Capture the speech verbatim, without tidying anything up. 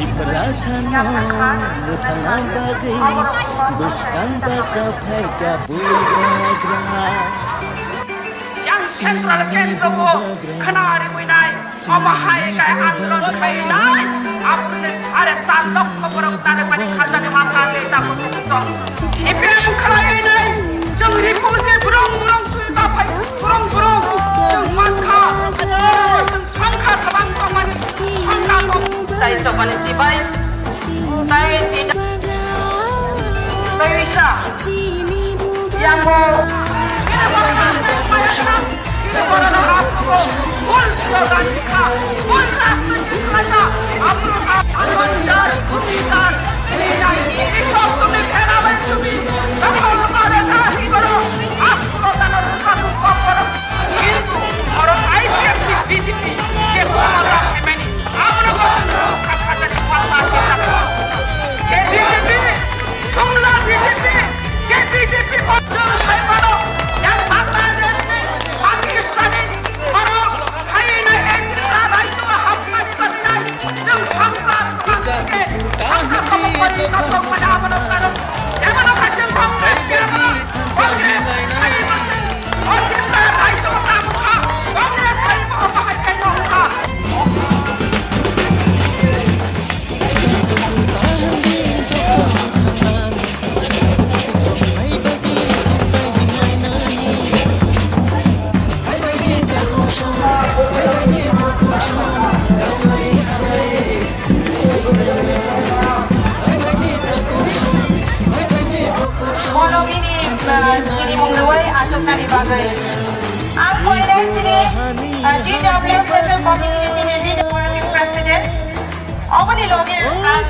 Tiprasano mwthangna bagwi bwskang basa phaikha bubagra. Yang central kendro o khna riwi nai, omo hai khe andro thai nai, apni are tan lok borok tare mani khajani mapha le ta ko to. Ipir bukhlai nai, jong ripu je burung burung sui ta phai, burung burung, jong mankha, jong sangkha thabang tongmani, sangkha tong. Tai tongmani sibai, tai tida, tai sa. Yango. Mono bini, ah, chini mung rwui achuknani bagwi. Ang koirai chini, ah, G W Social Committee ni Leader President. Oboni loge, ah,